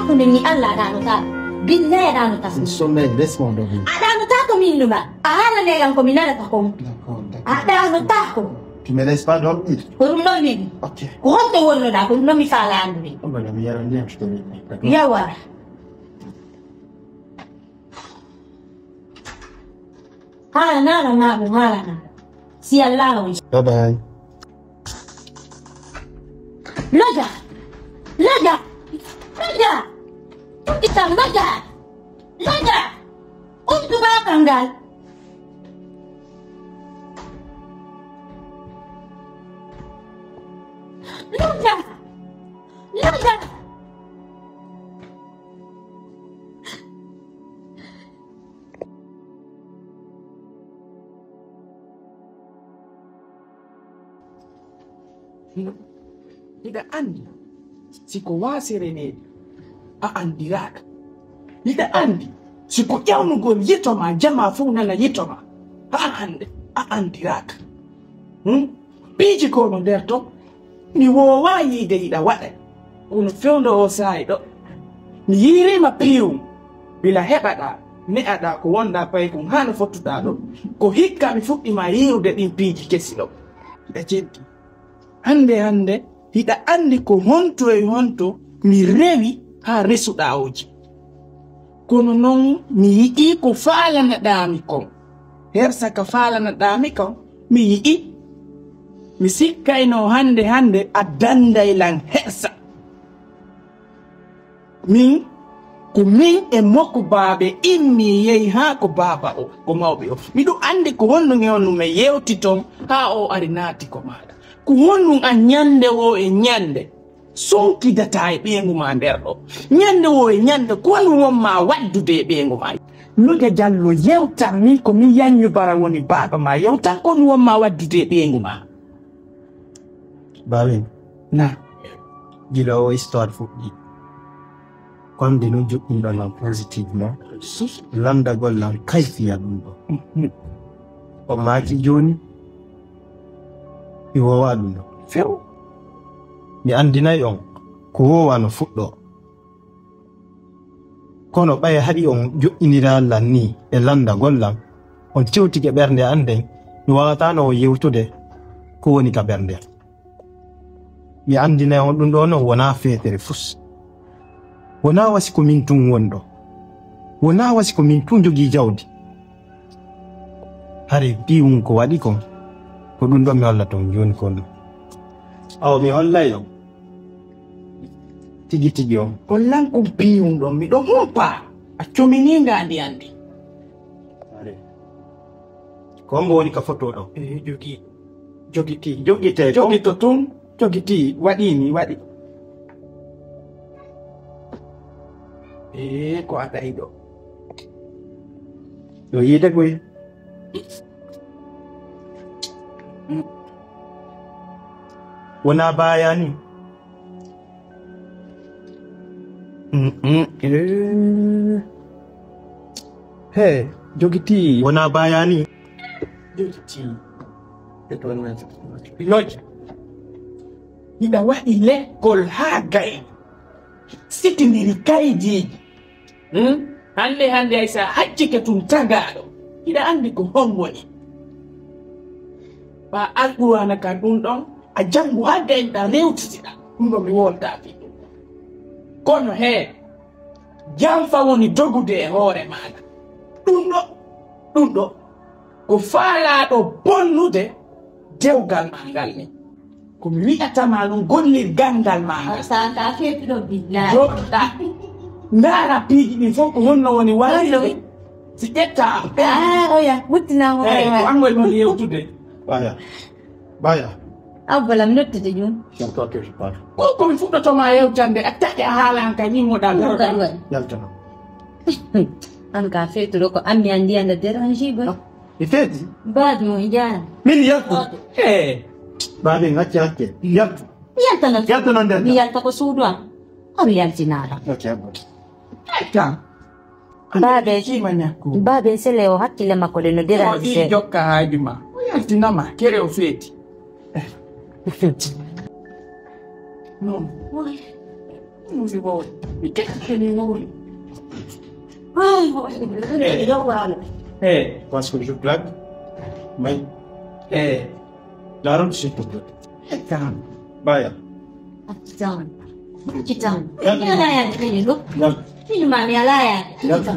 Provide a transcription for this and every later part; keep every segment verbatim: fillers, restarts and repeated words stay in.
Ko min mi Allah a ɗaanotaako. Billahi a ɗaanotaako. Sommeil, laisse-moi dormir. A ɗaanotaako min numa. A haalane kam ko mi nanata kon. D'accord, d'accord. A ɗaanotaako. Tu me laisses pas dormir. Ko ɗum ɗon min. Ok. Ko honto wonnoɗaa? Ko ɗum ɗon mi faalaa anndude. Oh, madame, il y a rien, je te dis. D'accord. Yawa. Haa nana maɗum haa nana. Si Allah o. Bye bye. Loja! Loja! Loja! Tuti kam loja! Loja! Untu bakal ngal. Loja! Loja! Hiɗa anndi si ko waasere neeɓi a anndiraaka. Hiɗa anndi si ko ƴawnugol yeto ma, jamaa fof nana yeto ma, haa hannde a anndiraaka. Hmm? Piiji ko no nder ton, mi woowaa yiide hiɗa waɗa. Kono fewndo oo saa'i ɗo, mi yiiriima piiwum, bila heɓaɗaa, ne'aɗaa ko wonɗaa paykun haa no fottuɗaa ɗo. Ko hikka mi fuɗɗiima yiirude ɗin piiji kesi ɗo. Hiɗa jeddi. Hannde hannde, hiɗa anndi ko honto e honto mi rewi haa resuɗaa oji. Kono non mi yi'ii ko faalanaɗaa mi kon. Hersa ka faalanaɗaa mi kon, mi yi'ii. Mi sikkaynoo hannde hannde a dannday lan hersa. Min, ko min e mokko baabe immii yehi haa ko baaba o, ko mawɓe o. Miɗo anndi ko honɗun e honɗun men yewti ton haa o ari naati ko maaɗa. Ko honɗun an ɲannde woo e ɲannde sonkidataa e ɓeyngu maa nder ɗoo? Ɲannde woo e ɲannde ko honɗun won maa waddude e ɓeyngu maa? Loja Jallo, yewtan min ko min Yaɲɲu Bara woni baaba maa. Yewtan ko honɗun won maa waddude e ɓeyngu maa? Baaben. Na. Gila o histoire fuɗɗi. Ko an de non joɗɗinɗo lan positivement. Lanndagol lan kayfiya ɗum ɗo. Mhm. O maaki jooni, mi woowaa ɗum ɗo. Few. Mi anndinay on ko woowaa no fuɗɗoo. Kono ɓay haɗi on joɗɗiniraa lan nii e lanndagol lan, on tewtike ɓernde an nden, mi waawataano on yewtude ko woni ka ɓernde an. Mi anndinay on ɗum ɗoo non wonaa feetere fus. Wonaa wasi ko min tun woni ɗoo. Wonaa wasi ko min tun jogii jawdi. Hari piiwun ko waɗi kon, ko ɗum ɗoo mi hollata on jooni kon ɗoo. Awa mi hollay on. Tigi tigi on. Hollan on piiwun ɗon, miɗo humpaa. A cominii nga ndi anndi. Are. Ko hombo woni ka foto ɗo? E jogi. Jogiti. Jogite. Jogito tun. Jogiti. Waɗi ni, waɗi. E ko a ɗayi ɗo. Ɗo yiide koy. Wona baayani. Mm, mm, eh. He, jogiti. Wona baayani. Jogiti. Loj. Hiɗa waɗi lekkol haa gay. Sitindiri kaydiiji. Hmm? Hannde hannde hay so a haccike tun tagaaɗo, hiɗa anndi ko hon woni. Ɓaa Alqur'aana kan ɗum ɗon, a janngu haa gayɗa rewtitiɗa. Ɗum ɗo mi woldaaki ɗum. Kono hee, janfa woni dogude e hoore maaɗa. Ɗum ɗo, ɗum ɗo, ko faalaaɗo bonnude dewgal maa ngal ni. Ko mi wi'ata ma ɗum, gollirgal ngal ma ngal. Saka feetuɗo billahi. Joɗɗa. Ndaara piiji ɗin fof ko honno woni wallirde. Si ƴetta. Ah, oya, wuttinama. Eyi, ko angol woni yewtude. Baya. Baya. Aw bala mi nodtude joni. C'est toi que je parle. Ko ko mi fuɗɗoto ma yewtande, a taƴa haalan ka ñimmoɗa. Ɗum kadi waɗi. Yaltana. An ka feetuɗo ko ammi an ndiyanda dérange ba. E feeti? Baadi mo e jaani. Min yaltu. Eh. Baadi ngacci hakke. Yaltu. Mi yalta non. Yalta non nder. Mi yalta ko suudu am. Ko mi yaltinaɗo. Ok, bon. Yalta. Baabe, baabe sele o hakkille makko de no déranger. Jokka haaju ma. O yaltinama, kere o feeti. Non. Muli bo. Mi tekki ni muli. Hey, parce que je blague. Mais, hey, la robe, c'est pour toi. Baya. Accident. Accident. Yalla. Yalla, yalla, yalla. Yalla. Ni ma mi ala ya. Yalla.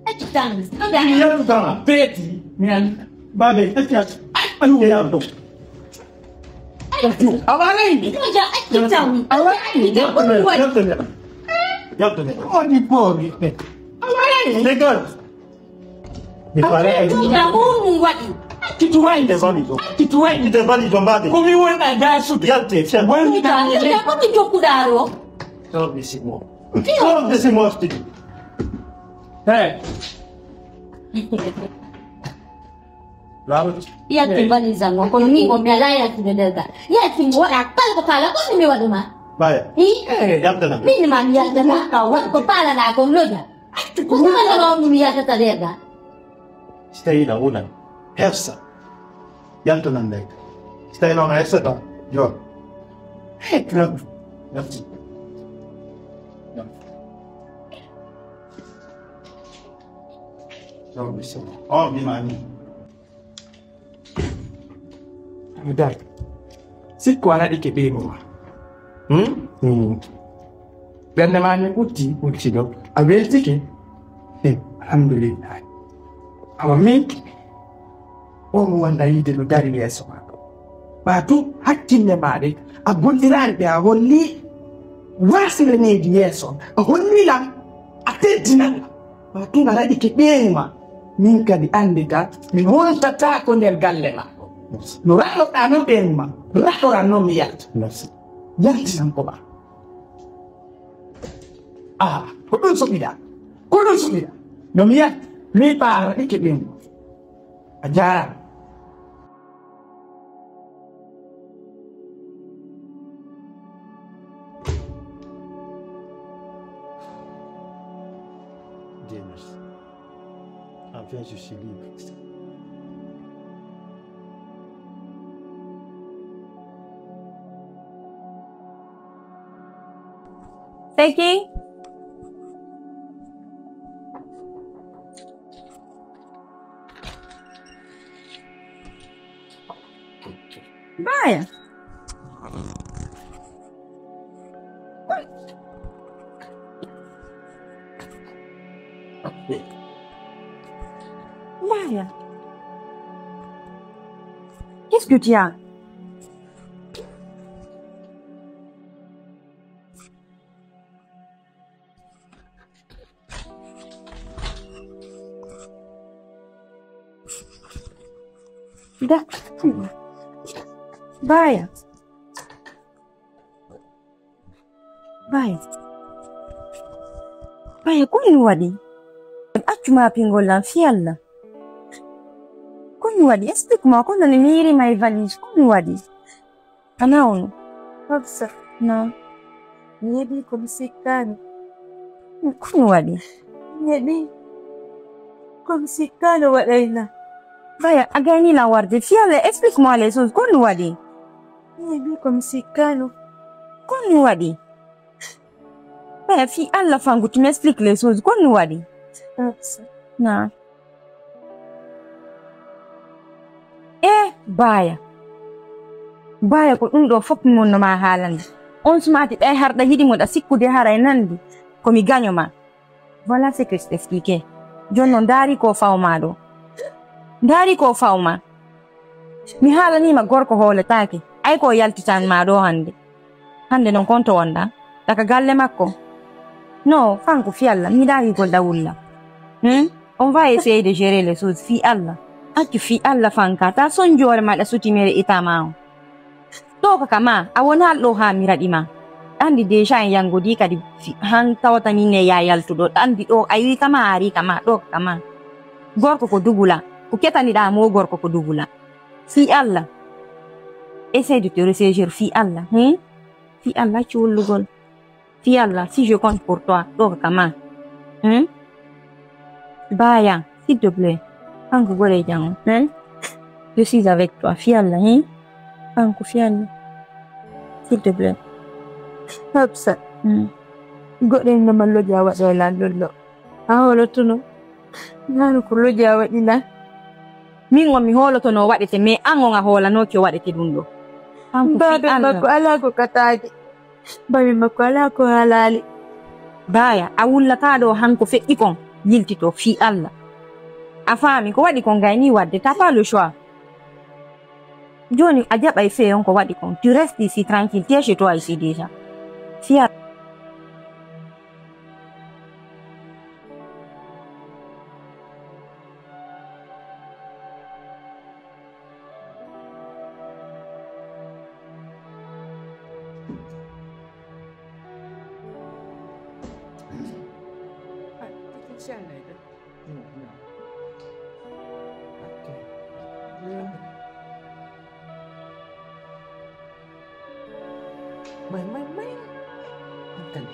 Accident. Yalla, yalla. Beti. Ni an. Babe, accident. Ay, ay, yalla. Awalay. Awalay. Yaltane. Yaltane. Odi pori. Awalay. Legal. Mi fare ay. Tuta mo mu waɗi. Accitu wa inde valido. Accitu wa inde valido mbaɗe. Ko mi wonɗa da suɓe. Yalte, fiya. Wonɗa. Tuta ko mi jokkuɗaaro. Torbi simo. Torbi simo studi. Hey. Yalti valise ngo, kono min ko mi alaa yaltude nder gaa. Yalti mi waɗa kala ko kala, ko mi waɗuma. Baya. Hi? Eh, yaltana. Min ma mi yaltana, ka waɗ ko paalaɗaa ko loja. Ko ɗum ɗo mi yaltata nder gaa. Si tawii na wulan, hersa. Yaltanan nder gaa. Si tawii noon a hersata, yo. Eh, grand. Merci. Yo, mi sema. Oh, mi mami. Dar. Sikko a naɗike ɓeyngu ma. Hmm? Hmm. Ɓernde ma ne ɓutti, ɓutti ɗo. A weltike? Hmm. Alhamdulillah. Awa min, on wonda yiide no dari yeeso ma ɗo. Ɓa tu hakkille ma ɗe, a golliraani ɓe, a holli wasiraneeji yeeso. A holli lan, a teddinal. Ma tun a raɗike ɓeeñu ma. Min kadi anndita, mi hontataako nder galle ma. No raɗoɗaa non ɓeeñu ma, raɗoran non mi yalta. Merci. Yaltinan ko ma. Ah, ko ɗum suɓiɗaa. Ko ɗum suɓiɗaa. No mi yalta, mi ɓa a raɗike ɓeeñu ma. A jaaraama. Dieu merci. Enfin, je suis libre. Thank you. Baya. Baya. Qu'est-ce que tu as? Da. Baya. Baya. Baya, ko mi waɗi? Accu ma pingol lan, fi Allah. Ko mi waɗi? Explique moi, ko noni mi yiri may valise, ko mi waɗi? Ana on. Hafsa. Naam. Mi yeɗi ko mi sikkaano. Ko mi waɗi? Mi yeɗi ko mi sikkaano waɗayna. Baya, a gayni lan warde. Fi Allah, explique moi les choses. Ko mi waɗi? Mi yeɗi ko mi sikkaano. Ko mi waɗi? Baya, fi Allah fangu, tu m'expliques les choses. Ko mi waɗi? Hafsa. Naam. Eh, Baya. Baya, ko ɗum ɗo fof mi wonno ma haalande. On sumaati ɗay harɗa yiɗi mo ɗa sikkude haray nandi. Ko mi gaño ma. Voilà ce que je t'expliquais. Jooni noon ndaari ko faw ma ɗo. Ndaari ko faw ma. Mi haalaniima gorko hooletaake. Ay ko yaltitan ma ɗo hannde. Hannde noon kon to wonɗaa? Ɗaka galle makko? No, fanko fi Allah, mi yiɗaa higol ɗa wulla. Hmm? On va essayer de gérer les choses fi Allah. Accu fi Allah fanka, ta sonjoore ma ɗa suti mere itama on. Ɗo ka kama, a wonaa ɗo haa mi raɗi ma. Ɗa anndi déjà en yanngodi kadi fi-, han tawata min ne ya yaltuɗo. Ɗa anndi ɗo a yi kama, a ari kama, ɗo ka kama. Gorko ko dugula, ko ketaniɗaa mo gorko ko dugula. Fi Allah. Essaye de te ressaisir fi Allah. Hmm? Fi Allah, accu wullugol. Fi Allah, si je compte pour toi, ɗo ka kama. Hmm? Baya, s'il te plaît. Kanko gore jango. Hmm? Je suis avec toi. Fi Allah, hmm? Kanko fi Allah. S'il te plaît. Hafsa, goɗɗo ino ma loja waɗo e lan ɗon ɗo. A hoolotono. Nano ko loja waɗi lan. Min on mi hoolotono waɗete, mais an on a hoolanooki o waɗete ɗum ɗo. Kanko fii Baabe Allah. Makko alaa ko kataaki. Baabe makko alaa ko haalaali. Baaya, a wullataa ɗo hanko feƴƴi kon yiltito fii Allah. A faami ko waɗi kon gayni wadde, t'as pas le choix. Jooni a jaɓay fee on ko waɗi kon. Tu restes ici tranquille, tu es chez toi ici déjà. Fier. May, may, may. Hankali.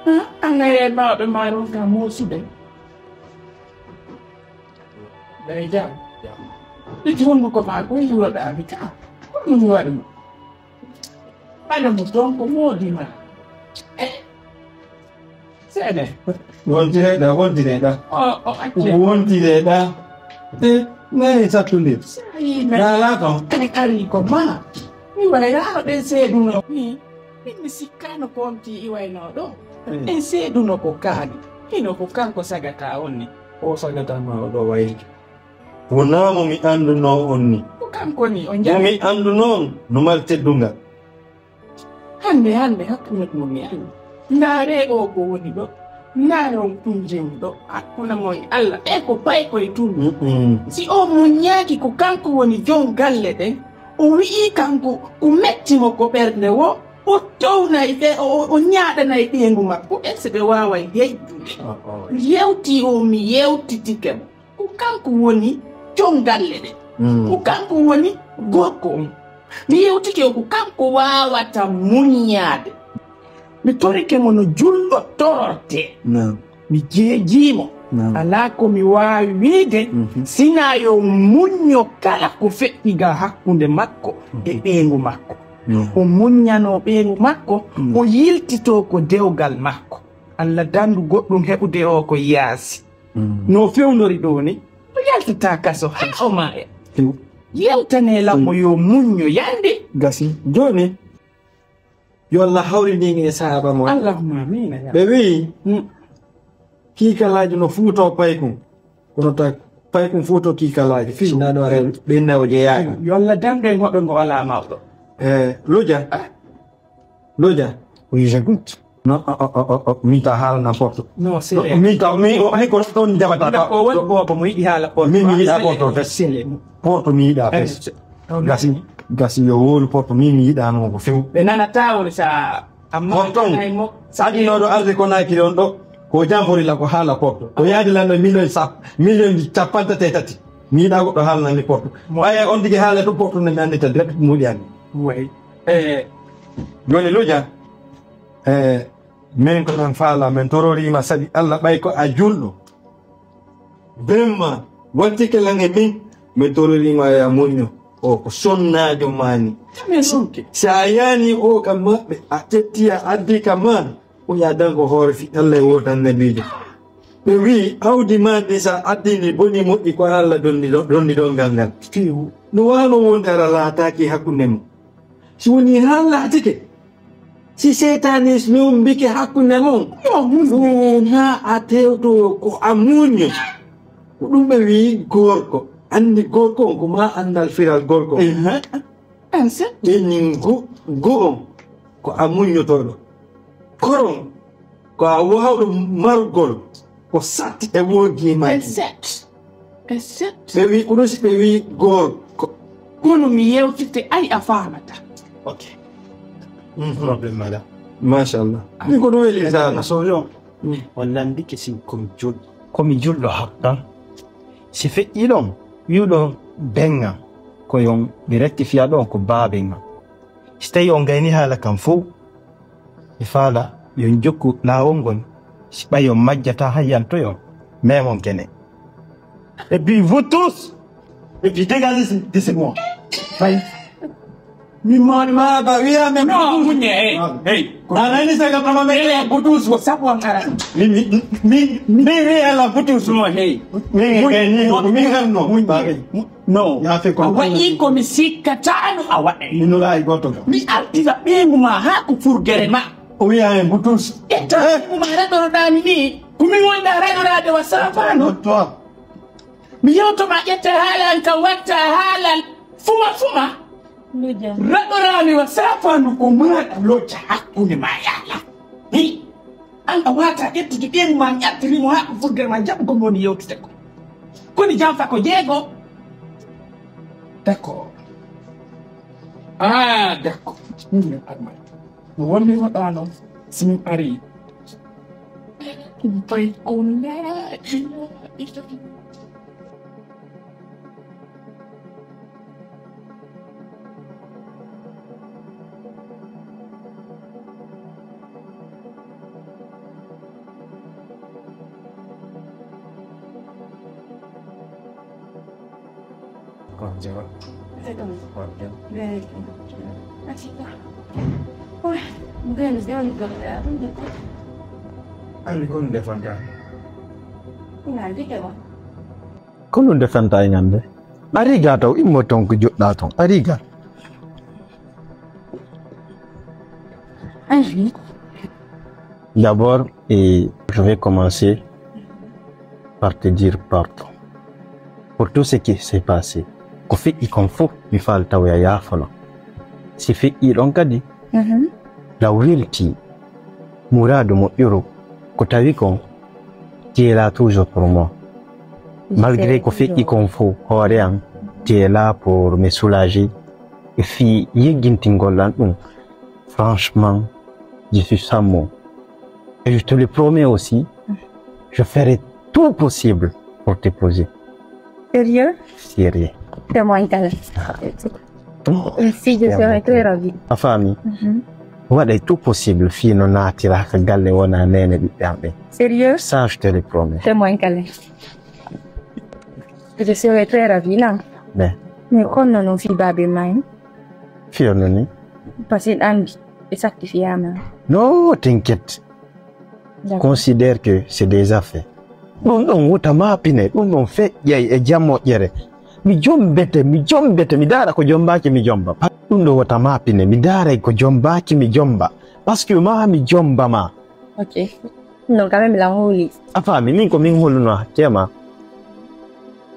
Ah, an e mawɓe maa ɗon ka muusude. Ɓay jam. Ɗi honduko maa ko yiwoɗaa mi taa. Ko ɗum waɗi mo? Ɓaɗa mo ton ko moodi ma. Eh. Seeɗa. Wontireɗa, wontireɗa. O, o acce. Wontireɗa. E, nayi sattundir. Sayi, mais nala ton. Kadi ari ko ma. Mi wayraano ɗen seeduno. Mi, min mi sikkaano ko on ti iwaynoo ɗo. Eh. En seeduno ko kaani. Hino ko kanko sagata on ni. O sagata ma o ɗo wayri. Wonaa mo mi anndunoo on ni. Ko kanko ni, o mo njami. Mi anndunoo on no mari teddungal. Hannde, hannde, hakkunde mo mi anndi. Ndaaree o ko woni ɗo. Ndaaree on kunjewu ɗo. Hakkunde mo e Allah. Ɓe ko paykoy tun. Mm-mm. Si o muññaaki ko kanko woni jon galle ɗen, o wi'ii kanko ko metti mo ko ɓernde wo, o townay ɓe, o, o, o ñaaɗanay ɓeyngu makko, ɓe si ɓe waaway yejjude. Oh, oh. Yewtii o, mi yewtitike mo. Ko kanko woni jon galle ɗen. Mm. Ko kanko woni gorko on. Mi yewtike o ko kanko waawata muññaade. Mi torike mo no julɗo torortee. Naam. Mi jeejii mo. Naam. Alaa ko mi waawi wiide, mhm, sinaa yo muñño kala ko feƴƴi ga hakkunde makko e, mhm, ɓeyngu makko. Naam. O muññanoo ɓeyngu makko, mm, o yiltitoo ko dewgal makko. Alla dandu goɗɗum heɓude o ko yaasi. Mm. No fewndori ɗo ni, o yaltataa kaso haa o maaya. Mm. Yewtanee lammo, mm, yo muñño yande. Gasi. Jooni, yo Allah hawrindin e sahaaba mo. Allahumma amiin, ya. Ɓe wi'i, mm, kiikalaaji no fuutoo paykun. Kono ta paykun fuutoo kiikalaaji. Fii na ɗo are ɓe nawo jeyaaka. Yo Allah dandu en hoɗo ngo alaa mawɗo. Eh, Loja. Ah. Loja. Oui, j'écoute. Non, o, o, o, o, o, mi ta haala na porto. Non, c'est vrai. Mi ta, mi, o, hay ko ɗon jabata. Ko woni boobo mo yiɗi haala porto. Mi, mi yiɗa porto fes. Sele. Porto mi yiɗa fes. Eh, gasi, gasi yo wolu porto, mi, mi yiɗa non ko few. Ɓe nanata woni sa, amma porto on, ay mo, sa adinoɗo arde ko naki ɗon ɗo, ko jamfori la ko haala porto. Ko yaadi lan ɗo million sappo, million capanɗe tati. Mi yiɗa goɗɗo haalana mi porto. Mo- Ɓaye on tigi haala to porto ne mi andita direct muɗi anni. Way. Eh, joni Loja, eh, min ko ɗon faala, min tororiima sabi Allah, ɓay ko a julɗo. Bemma, wattike lan e min, min tororiima ya muñño. O ko sonnaajo maani. Min sonke. Si a yaani o ka maɓɓe, a tetti a addi ka maan, o ya dango hoore fi Allah e wooda annabiijo. Ɓe wi'i, awdi maan ndi sa addi ndi boni moƴƴi ko Allah dondi ɗon, dondi ɗon ngal ngal. Fiu. No waano wonde ara laataaki hakkunde mo. Si woni haa laatike, si seytaane lombike hakkunde mon, yo, mun. Ɗum na a tewto ko a muñño. Ko ɗum ɓe wi'i gorko. Anndi gorko on ko ma anndal firal gorko. Ehe. Ense. Ɓe nin gu, gu on ko a muññotooɗo. Koron ko a waawɗo margol ko satti e wonki e majji. Except. Except. Ɓe wi, kono si ɓe wi gorko. Kono mi yewtirte, ay a faamata. Ok. Mhm. Problème, madame. Machallah. Ah. Min ko ɗum weli dana. Soyon. Mm. On nandike sin komi julɗo. Komi julɗo haqqan. Si feƴƴi ɗon, wi'uɗon beŋŋa, ko yon mi rectifia ɗon ko baabeŋŋa. Si tawi on gayni haala kan fow, mi faala yon jokku laawol ngol, si ɓay on majjata han yantoyon, memon kene. Et puis vous tous, et puis dégagez de chez moi. Bye. Mi moni ma ba wiya me no munye hey. Hey. Anani saka kama me ya butus. Ko sabu an ara. Mi mi mi mi wiya la butus mo hey. Mi mi mi mi no. No. Ya fe ko. Wa iko mi sikka tanu awa. Mi no la igoto. Mi altira bingu ma ha ku furgere ma. O wiya en butus. Etta bingu ma raɗoroɗami ni. Kumi wonda raɗorade wa sapano. Toi. Mi yewto ma ƴetta haala an ka watta haala fuma fuma. Raɗorami wa safandu ko maɗa lojja hakkunde ma yala. Hi. An a wata ƴettude ɓiyen ma ƴattiri mo haɓe furgere ma jaɓu ko moni yewtude ko. Koni jamfa ko jeego. D'accord. Ah, d'accord. Min armay. No wonmi waɗano. Simin ari. Bay on la ilaha illallah. Konjo. Konjo. Andi kon defanta. Ina dike ma. Ko ɗum defanta e ñande? A riga taw, immo toon ko joɗɗa toon. A riga. D'abord, et je vais commencer par te dire pardon pour tout ce qui s'est passé. Ko feƴƴi kon fof mi faal taw ya yaafono. Si feƴƴi ɗon kadi, law welti, muraadu moƴƴuru ko tawi kon, tu es là toujours pour moi. Malgré ko feƴƴi kon fof, hoore am, tu es là pour me soulager. E fii yeggintingol lan ɗum, franchement, je suis sans mots. Et je te le promets aussi, je ferai tout possible pour t'épouser. Sérieux? Sérieux. Témoin kala. Si, je serai très ravie. A faami? Waɗay tout possible fii no naatira ka galle wona neene ɓiɓɓe am ɓen. Sérieux? Ça, je te le promets. Témoin kala. Je serai très ravie, non? Mais. Mais kono non fii baabe ma en? Fii on noni? Parce que andi, e sacrifice ma. No, t'inquiète. D'accord. Considère que c'est déjà fait. Ɗum ɗon wota ma pine, ɗum ɗon feƴƴay e jam moƴƴere. Mi jombete, mi jombete, mi daara ko jombaaki mi jomba. Ɗum ɗo wota ma pine, mi daaray ko jombaaki mi jomba. Parce que ma mi jomba ma. Ok. Non, quand même, la holi. A faami, min ko min holuno tema.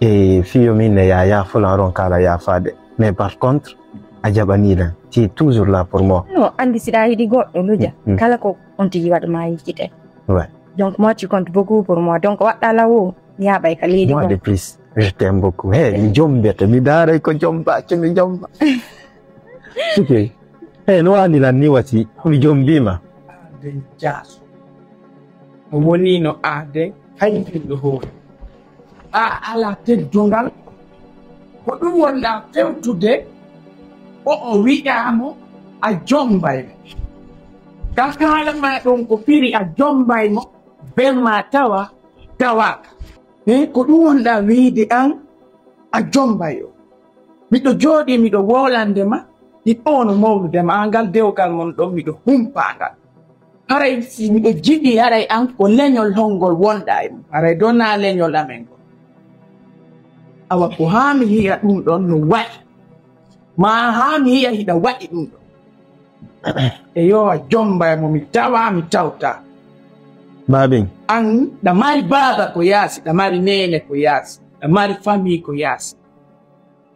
E fiyo min ne ya ya fulan ron kala ya fade. Mais par contre, a jaɓani lan. Tu es toujours là pour moi. Non, andi si ɗa yiɗi goɗɗo luja. Kala ko on tigi waɗu ma yiccite. Ouais. Donc moi tu comptes beaucoup pour moi. Donc waɗɗa law o mi yaɓay ka leydi. Moi de plus, je t'aime beaucoup. Hey, mi jombete, mi daaray ko jombaaki mi jomba. Ok. Hey, no ani lan ni wati, mi jombima. Aden jaaso. Mo woni no aaden hay pinɗo hoore. A alaa teddungal. Ko ɗum wonɗaa fewtude. O o wi'aamo a jombay mo. Ka kaalama ɗum ko firi a jombay mo. Ben ma tawa tawaaka. E ko ɗum wonɗaa wiide an a jombay o. Miɗo jooɗii miɗo woolande ma. Hiɗo no mawnude ma. Angal dewgal mon ɗon miɗo humpaa ngal. Haray si miɗo jiɗi, haray an ko leñol honngol wonɗa e mum? Haray donaa leñol amen ngol. Awa ko haa mi yiya ɗum ɗon no waɗi, maa haa mi yiya hiɗa waɗi ɗum ɗon. E yo a jomba e mo mi tawa mi tawta. Babin. An ɗa mari baaba ko yaasi, ɗa mari neene ko yaasi, ɗa mari famii ko yaasi.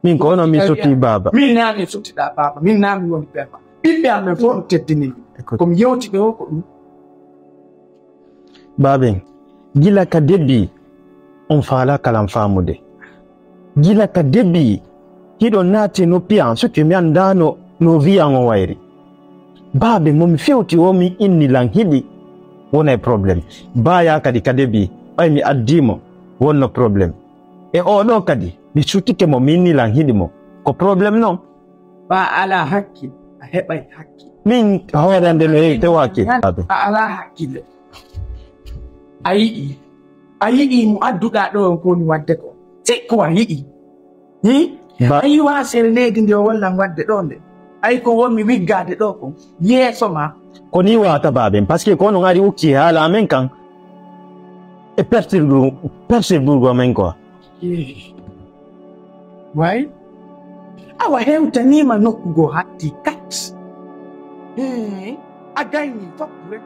Min ko onon mi sutii baaba. Min naa min sutiɗaa baaba, min naa min woni pemba. Ɓiɓɓe am ɓen fof no teddini min. Écoute. Ko mi yewti ɓe o ko ɗum. Baaben, gila ka début, on faalaa kalan faamude. Gila ka début, hiɗon naati noppi am, so que mi anndaa no, no vie an o wayri. Baaben, mo mi fewti o, mi inni lan hiɗi, wonay problème. Baayaa kadi ka début, ɓay mi addii mo, wonno problème. E oo ɗoo kadi, mi sutike mo, mi inni lan hiɗi mo. Ko problème non? Ba a alaa hakkil, a heɓay hakkil. Min hoore an nde no heewi tewaaki. A alaa hakkille. A yi'ii, a yi'ii mo adduɗaa ɗoo on ko woni waɗde ko. Sikku a yi'ii. Hi? Ba- A yi'ii waasere leydi ndi o wallan waɗde ɗoo nde. Ay ko wonmi wiggaade ɗo kon yeeso ma. Ko ni wata baaben, parce que kono ngari ukki haala amen kan e pertirgu pertirgurgo men quoi. Way, awa hewtaniima nokku goo hatti kat. Hee, a gayni fop rek.